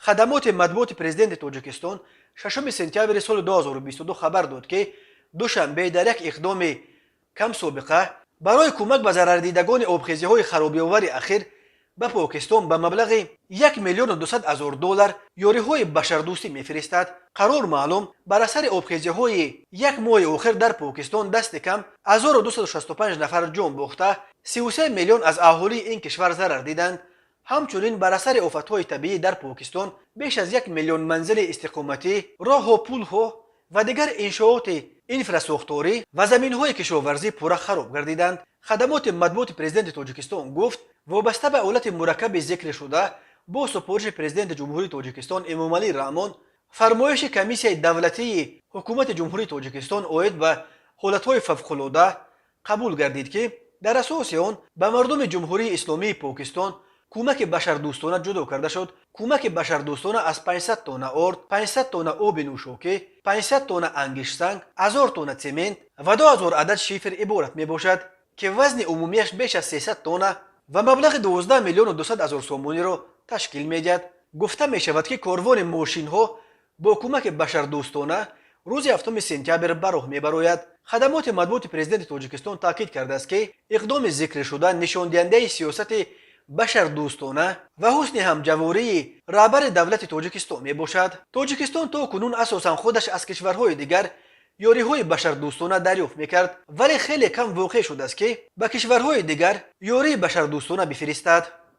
Хадамоти матбуоти Президенти Тоҷикистон 6 сентябри соли 2022 хабар дод, ки Душанбе дар як иқдоми камсобиқа барои кӯмак ба зарардидагони обхезиҳои харобиовари ахир ба Покистон ба маблағи 1 миллиону 200 ҳазор доллар ёриҳои башардӯстӣ мефиристад. Қарор маълум, бар асари обхезиҳои як моҳи охир дар Покистон дасти кам 1265 нафар ҷон бохта, 33 миллион аз аҳолии ин кишвар зарар диданд. Ҳамчунин бар асари офатҳои табиӣ дар Покистон беш аз 1 миллион манзили истиқоматӣ, роҳҳо, пулҳо ва дигар иншооти инфрасохторӣ ва заминҳои кишоварзӣ пурра хароб гардиданд. Хадамоти матбуоти Президенти Тоҷикистон гуфт, вобаста ба ҳолати мураккаби зикршуда, бо супориши Президенти Ҷумҳурии Тоҷикистон Эмомалӣ Раҳмон, фармоиши Комиссияи давлатии Ҳукумати Ҷумҳурии Тоҷикистон оид ба ҳолатҳои фавқулода қабул гардид, ки дар асоси он ба мардуми Ҷумҳурии Исломии Покистон кӯмаки башардӯстона ҷудо карда шуд. Кӯмаки башардӯстона аз 500 тонна орд, 500 тонна оби нӯшокӣ, 500 тонна ангиштсанг, 1000 тонна цемент ва 2000 адад шифер иборат мебошад, ки вазни умумиаш беш аз 300 тонна ва маблағи 12 миллиону 200 ҳазор сомониро ташкил медиҳад. Гуфта мешавад, ки корвони мошинҳо бо кӯмаки башардӯстона рӯзи 7 сентябр ба роҳ мебарояд. Хадамоти матбуоти Президенти Тоҷикистон таъкид кардааст, ки иқдоми зикршуда нишондиҳандаи сиёсати башардӯстона ва ҳусни ҳамҷавории раҳбари давлати Тоҷикистон мебошад. Тоҷикистон то кунун асосан худаш аз кишварҳои дигар ёриҳои башардӯстона дарёфт мекард, вале хеле кам воқеъ шудааст, ки ба кишварҳои дигар ёрии башардӯстона бифиристад.